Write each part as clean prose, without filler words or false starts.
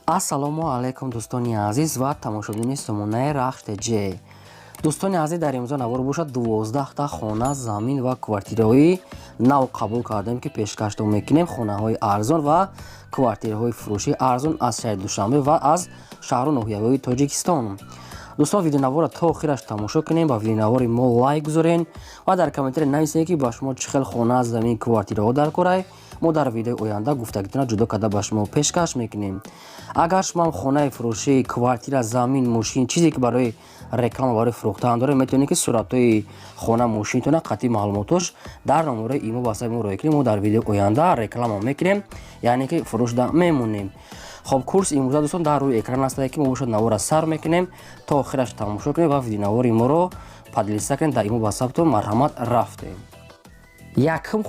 Ассалому алайкум, дӯстони азиз ва тамошобинони сомонаи Рахш ТЖ. Дӯстони азиз, дар имрӯза навор бошад, 12та хона, замин ва квартираҳои нав қабул кардем, ки пешкаштон мекунем. Хонаҳои арзон ва квартираҳои фурӯшии арзон аз шаҳри Душанбе ва аз шаҳру ноҳияҳои Тоҷикистон. Дӯстон, видеонаворро то охираш тамошо кунем, ба видеонавори мо лайк гузорен ва дар комментария нависед, ки ба шумо чӣ хел хона, замин, квартираҳо дар корай. Мо дар видеои оянда гуфтагитона ҷудо карда ба шумо пешкаш мекунем. Агар шумо хонаи фурӯшӣ, квартира, замин, мошин, чизе ки барои реклама, барои фурӯхтан доред, метавонед, ки суратҳои хона, мошинтона қатъи маълумотош дар номерои имо ватсапи мо роя кунед. Мо дар видеои оянда реклама мекунем, яъне ки фурӯшда мемонем. Хоб, курс имрӯза, дӯстон, дар рӯи экран аст, ки мо бошад навора сар мекунем, то охираш тамошо кунем ва видеонавори моро поделиться кунем дар имо ватсаптон. Марҳамат, рафтем. Якум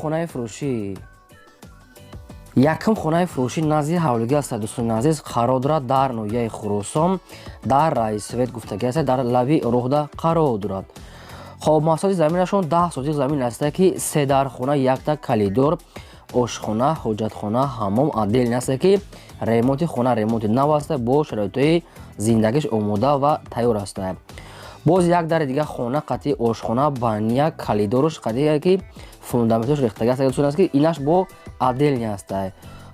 хонаи фурӯшӣ назди ҳавлигӣ аст, дӯстони азиз, қарор дорад дар ноҳияи Хуросон, дар Райсовет гуфтагӣ аст, дар лаби роҳда қарор дорад. Хоб, масоҳати заминашон 10 сотих замин аст, ки се дар хона, якта калидор, ошхона, ҳоҷатхона, ҳаммом отдельно аст, ки ремонти хона ремонти нав аст, бо шароитҳои зиндагиш омода ва тайёр аст. Боз як дари дига хона қатъи ошхона, баня, калидоруш қатъи, ки фундаментош рехтага аст, дӯстон, аст, ки инаш бо отдельный аст.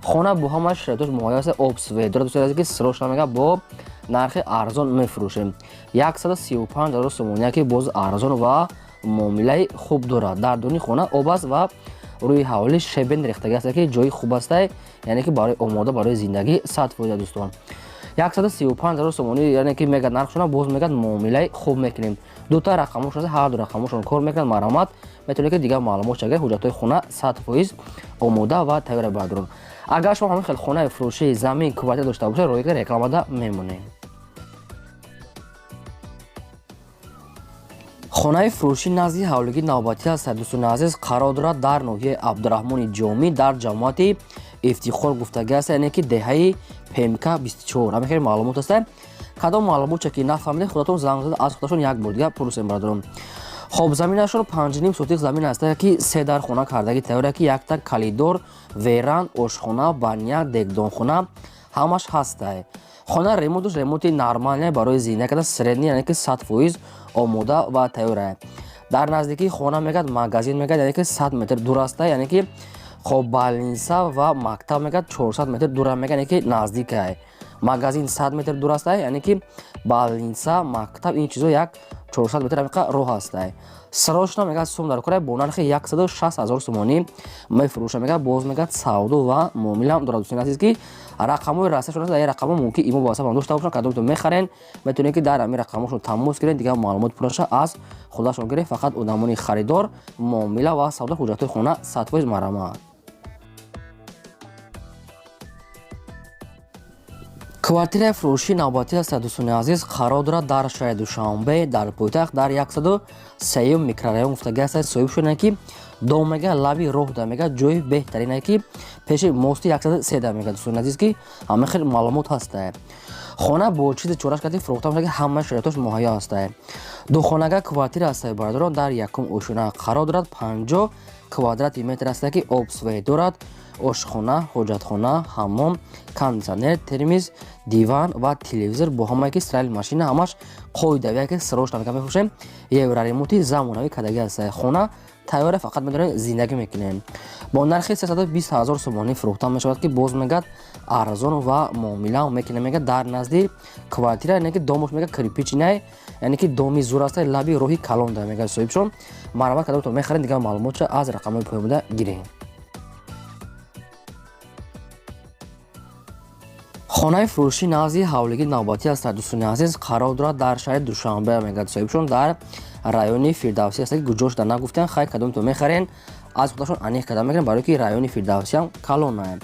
Хона бо ҳама шароитош муҳайё аст, об, свет дорад, дӯстон азиз, ки срочно мега бо нархи арзон мефурӯшем, 135 000 сомония, ки боз арзон ва муомилаи хуб дорад. Дар дуни хона об аст ва рӯи ҳавлӣ щебень рехтага аст, ки ҷои хуб аст, яъне ки барои омода барои зиндагӣ 100%. Дӯстон, 135 000 сомонӣ, яъне ки мегад нархшона, боз мегад муомилаи хуб мекунем. Дута рақамошон, ҳар ду рақамошон кор мекунад. Марҳамат, метавонед, ки дигар маълумот шагар. Ҳуҷҷатҳои хона 100% омода ва тайёра. Бардорон, агар шумо ҳамин хел хонаи фурӯшии, замин, квартира дошта бошед, рои рекламада мемонем. Хонаи фурӯшӣ назди ҳавлигӣ навбатӣ аст, дӯстони азиз, қарор дорад дар ноҳияи Абдураҳмони Ҷомӣ, дар ҷамоати Ифтихор гуфтагӣ аст, яъне ки деҳаи ПМК 24. Ҳамин хеле маълумот аст. Кадом маълумотча ки нафаҳмидед, худатон занг зада аз худашон як бор дига пурсем, бародарон. Хоб, заминашон 5,5 сотих замин аст, ки се дар хона кардагӣ тайёра, ки якта калидор, веранд, ошхона, баня, дегдонхона ҳамаш ҳастай. Хона ремонташ ремонти нормальный, барои зиндагӣ кардан средний, яъне ки 100% омода ва тайёра. Дар наздикии хона мегад магазин мегад, яъне ки 100 метр дур аста, яъне ки хоб, больница ва мактаб мегад 400 метр дура мегад, яъне ки наздикай. Магазин 100 метр дур аста, яъне ки больница, мактаб, ин чизо як 400 метр ҳамиқа роҳ ҳастай. Срочно мегад сум дар кора, бо нархи 160 000 сомонӣ мефурӯша мегад. Боз мегад савдо ва муомила дорад. Дӯстони азиз, ки рақамҳои расашон аст, рақамҳо мумкин имо ватсап дошта бошанд. Кадомтон мехарен, метавонед, ки дар ҳамин рақамҳошон тамос гиред, дигар маълумот пурраша аз худашон гиред. Фақат одамони харидор, муомила ва савдо, ҳуҷҷатҳои хона 100%. Марҳамат. Квартираи фурӯшии навбатӣ аст, дӯстони азиз, қарор дорад дар шаҳри Душанбе, дар пойтахт, дар 103-юм микрорайон гуфтагӣ аст. Соҳиб шуданд, ки дом мега лаби роҳ да мега, ҷои беҳтаринае, ки пеши мости 103 да мега. Дӯстони азиз, ки ҳама хел маълумот ҳаста. Хона бо чизи чораш карди фурӯхта мешавад, ки ҳама шароитош муҳайё ҳаста. Духонага квартира аст, бародарон, дар якум ошёна қарор дорад, 50 квадрати метр аст, ки об, свет дорад, ошхона, ҳоҷатхона, ҳаммом, кондитсионер, термиз, диван ва телевизор бо ҳамае, ки стиральный машина ҳамаш қоидавия, ки срочно мега мефурӯшем. Евроремонти замонавӣ кардагӣ аст. Хона тайёра, фақат медонем зиндагӣ мекунем. Бо нархи 320 000 сомонӣ фурӯхта мешавад, ки боз мегад арзон ва муомила мекунем мега. Дар назди квартира, яъне ки домош мега кирпичный, яъне ки доми зур аст, лаби роҳи калон да мега соҳибшон. Марҳамат, кадомтон мехаред, дигар маълумотша аз рақамҳои поёнбуда гирем. Хонаи фурӯшӣ назди ҳавлигӣ навбатӣ аст, дӯстони азиз, қарор дорад дар шаҳри Душанбе мегӯяд соҳибшон, дар райони Фирдавсӣ аст, ки куҷо шуда нагуфтем. Хай, кадомтон мехарен, аз худашон аниқ карда мекунем, барое ки райони Фирдавсиам калонае.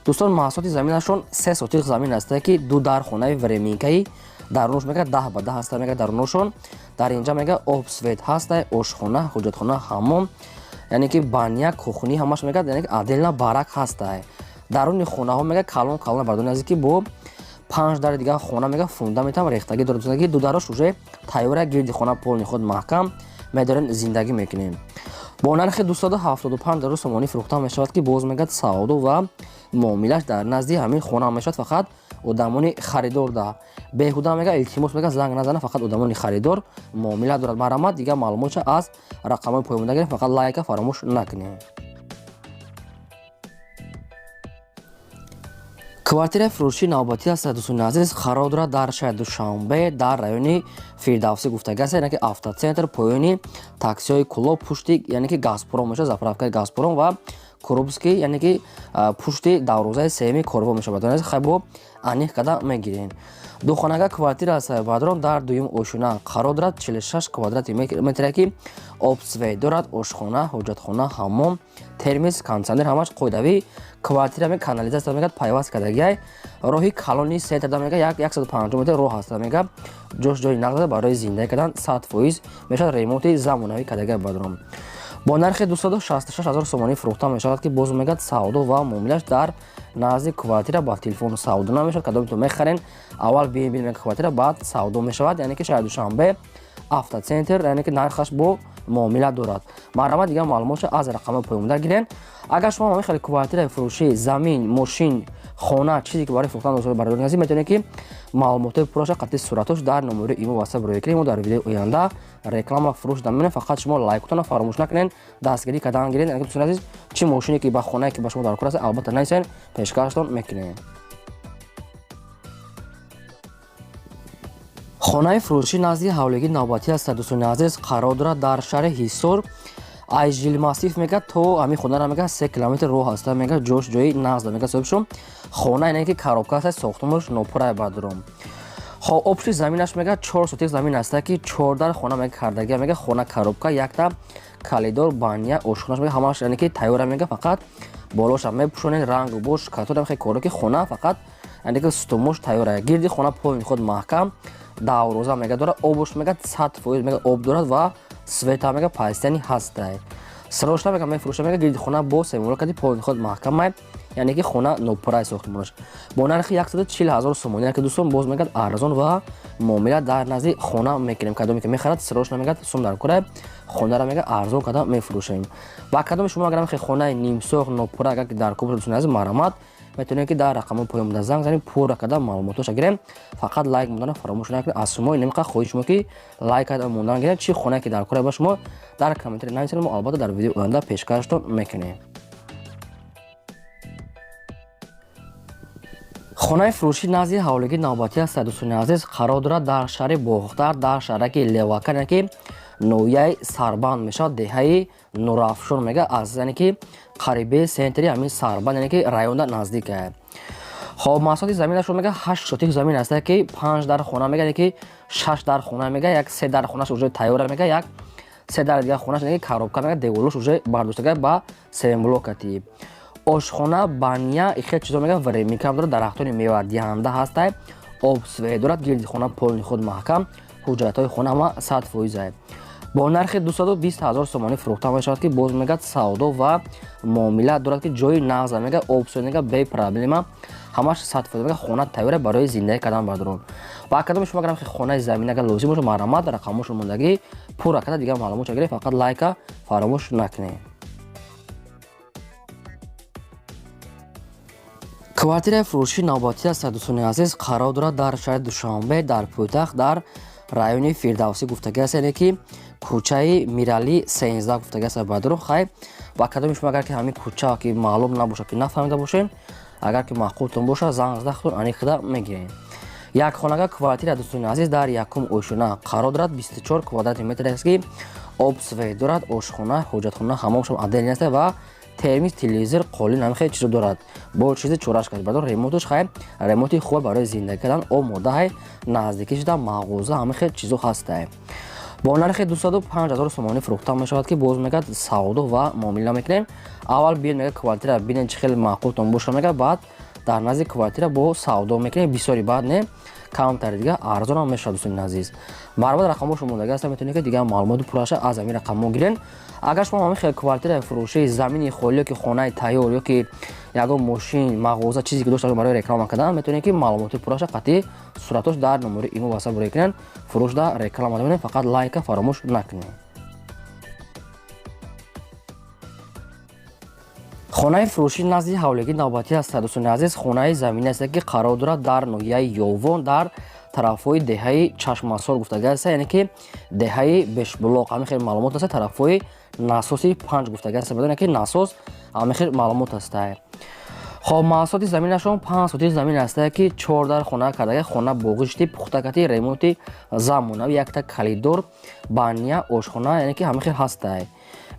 Дӯстон, маҳсулоти заминашон 3 сотиқ замин аст, ки ду дар хонаи временкаи дарунош мега 10 ба 10 ҳаста мега. Даруношон дар инҷа мега об, свет ҳаста, ошхона, ҳоҷатхона, ҳаммом, яъне ки баня, кухни ҳамаш мега, яъне ки отдельно барак ҳаста. Даруни хонаҳо мега калон калон, бардони азиз, ки бо панҷ дари дигар хона мега фундаментам рехтагӣ дорад, ки ду дарош уже тайёра, гирди хона полный худ маҳкам медорем, зиндагӣ мекунем. Бо нархи 275 ҳазор сомонӣ фурӯхта мешавад, ки боз мегӯяд, савдо ва муомилаш дар назди ҳамин хона мешавад. Фақат одамони харидор да беҳуда мега, илтимос мега, занг назана, фақат одамони харидор муомила дорад. Марҳамат, дигар маълумотша аз рақамҳои поёнмонда гирем, фақат лайка фаромӯш накунем. Квартираи фурӯшии навбатӣ аст, дӯстони азиз, қарор дорад дар шаҳри Душанбе, дар райони Фирдавсӣ гуфтагиаст, яъне ки автоцентр, поёни таксиҳои Кулоб, пушти, яъне ки Газпром мешавад, заправкаи Газпром ва Курубский, яъне ки пушти дарвозаи сеюми корвон мешавад. Хай, бо аниқ карда мегирем. Духонага квартира аст, бародарон, дар дуюм ошёна қарор дорад, 46 квадрати метре, ки об, свет дорад, ошхона, ҳоҷатхона, ҳаммом, термис, кондитсионер, ҳамаш қоидавӣ. Квартира ме канализатсия мегӯяд, пайваст кардагиай. Роҳи калони центрда мега 150 метр роҳ аст. Мега, ҷош ҷои нақд барои зиндагӣ кардан 100% мешавад. Ремонти замонавӣ кардагиай, бародарон. Бо нархи 266 ҳазор сомонӣ фурӯхта мешавад, ки боз мегӯяд, савдо ва муомилаш дар назди квартира, ба телефон савдо намешавад. Кадомето мехарен, аввал биен, бинем квартира, баъд савдо мешавад. Яъне ки шаҳри Душанбе, автоцентр, яъне ки нархаш бо муомила дорад. Марҳамат, дигар маълумотша аз рақамҳои поёнмонда гирен. Агар шумо ҳамин хеле квартираи фурӯшӣ, замин, мошин, хона, чизе ки барои фурӯхтан дошта, бародарони азиз, метавонед ки маълумотҳои пурраша қатъи суратош дар номери имо ватсап рӯя кунед. Мо дар видеои оянда реклама фурӯш дамемонем. Фақат шумо лайкотонро фаромӯш накунед, дастгирӣ кардан гиред. Дӯстони азиз, чӣ мошине ки ба хонае ки ба шумо дар кор аст, албатта нависен, пешкаштон мекунем. Хонаи фурӯшӣ назди ҳавлигӣ навбатӣ аст, дӯстони азиз, қарор дорад дар шаҳри Ҳисор. Ай жилмассив мега то ҳамин хонара мега 3 километр роҳ аста. Мега, ҷош ҷои нағзда. Мега, соҳибшон хона ине ки коробка аст, сохтумонш нопурай, бардором. Хоб, общий заминаш мега 4 сотик замин аста, ки чордар хона мега кардагия. Мега, хона коробка, якта коридор, баня, ошхонаш мега ҳамаш, яъне ки тайёра. Мега, фақат болоша мепӯшонед, рангу бош катора хе коро, ки хона фақат, яъне ки сутумош тайёра. Гирди хона полный худ маҳкам, давроза мега дорад, обош мега 100% мега об дорад ва света мега постоянный ҳастай. Срочно мега мефурӯша. Мега, гирди хона бо семула кади, полный худ маҳкамай, яъне ки хона нопурай. Сохтмонаш бо нархи 140 ҳазор сомонӣ, ки дӯстон, боз мегӯяд, арзон ва муомила дар назди хона мекунем. Кадоме ки мехарад, срочно мегӯяд, сум дар кора, хонаро мега арзон карда мефурӯшем. Ба кадоми шумо агар хонаи нимсох, нопура агар дар кор бошад, дӯстони азиз, марҳамат, метавонед ки дар рақамҳои поён занг занед, пурра карда маълумотҳоша гирем. Фақат лайк монданро фаромӯш накунед. Аз шумо инамиқа хоҳиш шумо ки лайк карда мондан гиред. Чӣ хонае ки дар кора ба шумо, дар комментари нависед, мо албатта дар видеои оянда пешкаштон мекунем. Хонаи фурӯшӣ назди ҳавлигӣ навбатӣ аст, дӯстони азиз, қарор дорад дар шаҳри Бохтар, дар шаҳраки Левакан, яъне ки ноҳияи Сарбанд мешавад, деҳаи Нурафшон. Мега, аз, яъне ки қариби центри ҳамин Сарбанд, яъне ки районда наздик. Хоб, масоҳати заминашро мега 8 сотик замин аст, ки панҷ дар хона мега, яъне ки шаш дар хона мега, як се дар хонаш уже тайёра, мега як се дар дигар хонаш, яъне коробка, мега деволош уже бардоштага ба семблокати. Ошхона, баня, хел чизо мега временкам дорад, дарахтони мевадиҳанда ҳастай, об, свет дорад, гирди хона полный худ маҳкам, ҳуҷратҳои хона ҳама 100%. Бо нархи 220 ҳазор сомонӣ фурӯхта мешавад, ки боз мегӯяд, савдо ва муомила дорад, ки ҷои нағза, мега об, свет, мега бепроблема, ҳамаш 100%. Мега, хона тайёра барои зиндагӣ кардан, бардорон. Ва кадоми шумо агар хонаи замин агар лозим бошад, марҳамат, рақамҳошон мондагӣ, пурра карда дигар маълумотша гиред, фақат лайка фаромӯш накунед. Квартираи фурӯшии навбатӣ аст, дӯстони азиз, қарор дорад дар шаҳри Душанбе, дар пойтахт, дар райони Фирдавсӣ гуфтагӣ аст, яъне ки кӯчаи Миралӣ 13 гуфтагӣ аст, бардорон. Хай, ба кадоми шумо агар ки ҳамин кӯча ки маълум набошад, ки нафаҳмида бошед, агар ки маъқултон бошад, занг зада худтон аниқ карда мегиред. Як хонага квартира, дӯстони азиз, дар якум ошёна қарор дорад, 24 квадрати метр аст, ки об, свет дорад, ошхона, ҳоҷатхона, ҳамомшам отдельный аст ва термис, телевизор, қолин, ҳамин хеле чизо дорад. Бо чизи чораш кард, бардор. Ремонташ, хай, ремонти хуб, барои зиндагӣ кардан омода. Ҳай, наздикӣ шуда мағоза, ҳамин хеле чизо ҳастай. Бо нархи 205 ҳазор сомонӣ фурӯхта мешавад, ки боз мегӯяд, савдо ва муомила мекунем. Аввал биёед, мега, квартира бинед, чӣ хеле маъқултон боша, мега, баъд дар назди квартира бо савдо мекунем. Бисёри баъд не, камтари дига арзонам мешавад. Дӯстони азиз, марҳамат, рақамҳошо мондагӣ аст, метавонед ки дигар маълумоти пурраша аз ҳамин рақамҳо гирен. Агар шумо ҳамин хел квартираи фурӯшии, замини холӣ ё ки хонаи тайёр, ё ки ягон мошин, мағоза, чизе ки дошта барои реклама кардан, метавонед ки маълумоти пурраша қатъи суратош дар номери имо ватсап рӯя кунед. Фурӯшда реклама мекунем, фақат лайка фаромӯш накунед. Хонаи фурӯшӣ назди ҳавлигии навбатӣ аст, дӯстони азиз. Хонаи заминӣ аст, ки қарор дорад дар ноҳияи Ёвон, дар тарафҳои деҳаи Чашмасор гуфтага аст, яъне ки деҳаи Бешбулоқ. Ҳамин хел маълумот аст, тарафҳои насоси 5 гуфтага аст, яъне ки насос, ҳамин хел маълумот аст. Хоб, маҳсулоти заминашон 5 сотих замин аст, ки 4 дар хона кардага, хона боғишти пухтакати ремонти замонавӣ, якта калидор, баня, ошхона, яъне ки ҳамин хел ҳастай.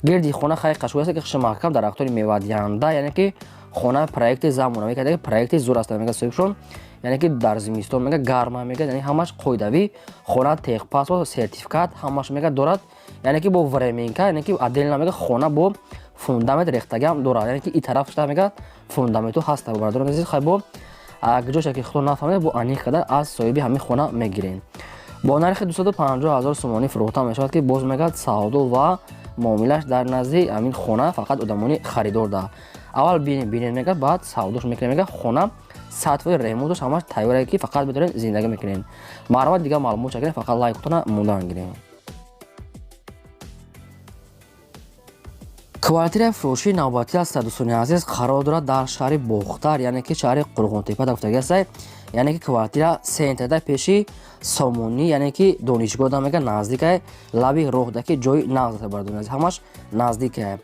Гирди хона хай қашқӯй аст, ки хиши маҳкам, дарахтони мевадиҳанда, яъне ки хона проекти замонавӣ карда, проекти зур аст, мега соҳибшон, яъне ки дар зимистон мега гарма, мега, яъне ҳамаш қоидавӣ, хона техпаспорт, сертификат ҳамаш мега дорад, яъне ки бо временка, яъне ки отдельно мега хона бо фундамент рехтагиам дорад, яъне ки и тараф шуда мега фундаменту ҳаста. Бародарони азиз, хай бо ҷоша ки худо нафаҳмед, бо аниқ карда аз соҳиби ҳамин хона мегирем. Бо нархи 250 ҳазор сомонӣ фурӯхта мешавад, ки боз мегӯяд савдо ва муомилаш дар назди ҳамин хона фақат одамони харидор да. Аввал бинем, мегӯяд, баъд савдош мекунем, мегӯяд хона 100% ремонташ ҳамаш тайёре, ки фақат метавонед зиндагӣ мекунед. Марҳамат, дигар маълумот чакунед, фақат лайкотона мондан гирем. Квартираи фурӯшии навбатӣ аст, дӯстони азиз, қарор дорад дар шаҳри Бохтар, яъне ки шаҳри Қурғонтепа гуфтагӣ аст, яъне ки квартира центрда, пеши Сомонӣ, яъне ки донишгоҳ да мега наздикай, лаби роҳда, ки ҷои нағз аст, бародарони азиз, ҳамаш наздикай.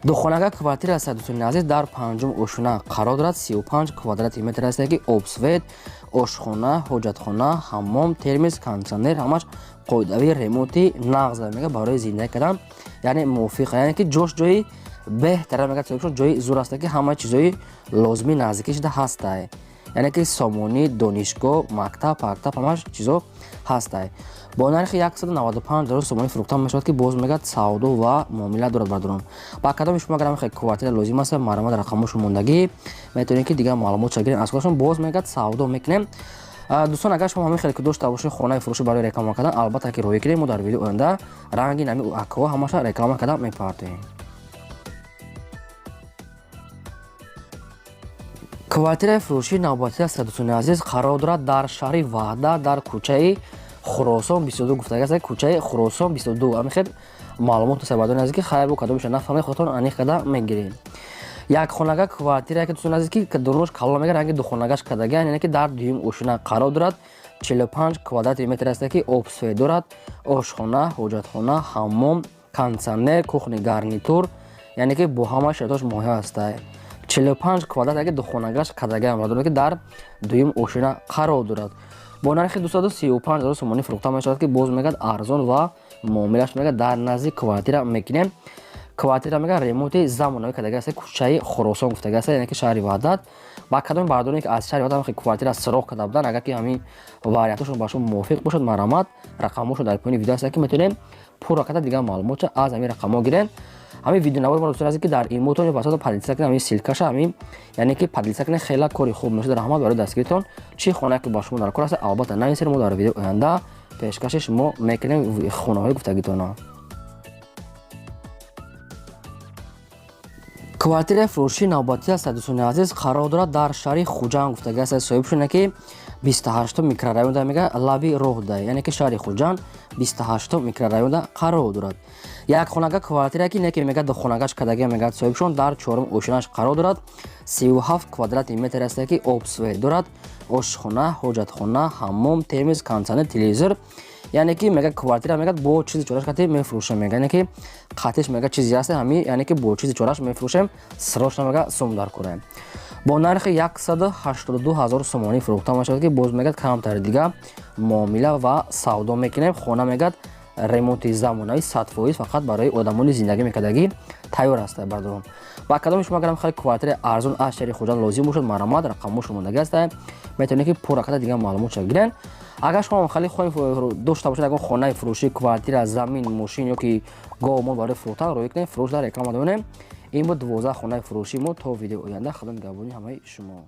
Духонага квартира аст, дӯстони азиз, дар панҷум ошхона қарор дорад, 35 квадрати метр аст, ки обсвет, ошхона, ҳоҷатхона, ҳаммом, термис, кондитсионер, ҳамаш қоидавии ремонти нағз, мега барои зиндагӣ кардан, яъне мувофиқ, яъне ки ҷош ҷои беҳтара, мега соҳибшон, ҷои зур аст, ки ҳама чизои лозимӣ наздикӣ шуда ҳастай, яъне ки Сомонӣ, донишгоҳ, мактаб, пактаб, ҳамаш чизо ҳастай. Бо нархи 195 ҳазор сомонӣ фурӯхта мешавад, ки боз мегӯяд савдо ва муомила дорад. Бародарон, ба кадоми шумо агар ҳамин квартира лозим аст, марҳамат, рақамошо мондагӣ, метавонед ки дигар маълумотша гиред аз худашон. Боз мегӯяд савдо мекунем. Дӯстон, агар шумо ҳамин хеле ки дошта бошед хонаи фурӯшӣ барои реклама кардан, албатта ки роҳӣ кунед, мо дар видео оянда ранги нами акҳо ҳамаша реклама кардан мепартоем. Квартираи фурӯшии навбатӣ аст, дӯстони азиз, қарор дорад дар шаҳри Ваҳдат, дар кӯчаи Хуросон 22 гуфтага аст, кӯчаи Хуросон 22. Ҳамин хел маълумот аст, бародарони азиз, ки хайр бо кадомеша нафаҳмед, худатон аниқ карда мегиред. Як хонага квартира, ки дӯстони азиз, ки дурунош калон, мега ранги духонагаш кардагиан, яъне ки дар дуюм ошина қарор дорад, 45 квадрати метр аст, ки обсвет дорад, ошхона, ҳоҷатхона, ҳаммом, кондитсионер, кухни гарнитур, яъне ки бо ҳама шароитош муҳайё аст. 45 квадрат, яке духонагаш кардагиан, бародарон, ки дар дуюм ошина қарор дорад. Бо нархи 235 ҳазор сомонӣ фурӯхта мешавад, ки боз мегӯяд арзон ва муомилаш мегӯяд дар назди квартира мекунем. Квартира мегӯяд ремонти замонавӣ кардага аст, кӯчаи Хуросон гуфтага аст, яъне ки шаҳри Ваҳдат. Ба кадоми бародароне ки аз шаҳри Ваҳдат квартира сироғ карда буданд, агар ки ҳамин вариантошон ба шумо мувофиқ бошад, марҳамат, рақамҳошон дар поёни видео аст, ки метавонем пурра карда дигар маълумотша аз ҳамин рақамҳо гирем. Ҳамин видеонавори мо, дӯстони азиз, ки дар имотон ё ватсапто поделиться кунед, ҳамин ссылкаша, ҳамин, яъне ки поделиться кунед, хеле кори хуб мешавад. Раҳмат барои дастгиритон. Чӣ хонае ки ба шумо дар кор аст, албатта нависед, мо дар видеои оянда пешкаши шумо мекунем хонаҳои гуфтагитона. Квартираи фурӯшии навбатӣ аст, дӯстони азиз, қарор дорад дар шаҳри Хуҷанд гуфтага аст, соҳибшоне ки 28 микрорайонда, мега лаби роҳда, яъне ки шаҳри Хуҷанд 28 микрорайонда қарор дорад. Як хонага квартира, ки неки мега духонагаш кардагия, мегӯяд соҳибшон, дар чорум ошинаш қарор дорад, 37 квадрати метр аст, ки обсвет дорад, ошхона, ҳоҷатхона, ҳаммом, термис, кондитсионер, телевизор, яъне ки мега квартира мега бо чизи чораш кати мефурӯшем, мега, яъне ки қатиш мега чизи аст, ҳами, яъне ки бо чизи чораш мефурӯшем, срочно мега сум дар кораем. Бо нархи 182 ҳазор сомонӣ фурӯхта мешавад, ки боз мегӯяд камтар дига муомила ва савдо мекунем. Хона мегӯяд ремонти замонавӣ 100%, фақат барои одамони зиндагӣ мекардагӣ тайёр аст. Бародарон, ба кадоми шумо агарам хеле квартираи арзон аз шаҳри Хуҷанд лозим бошад, марҳамат, рақамҳошон мондагӣ аст, метавонед ки пурра карда дигар маълумотша гирен. Агар шумо хеле хоҳед дошта бошед ягон хонаи фурӯшӣ, квартира, замин, мошин ё ки гов мол барои фурӯхтан, роҳӣ кунед, фурӯш дар реклама донем. Ин буд 12 хонаи фурӯшии мо. То видеои оянда, худо нигаҳбони ҳамаи шумо.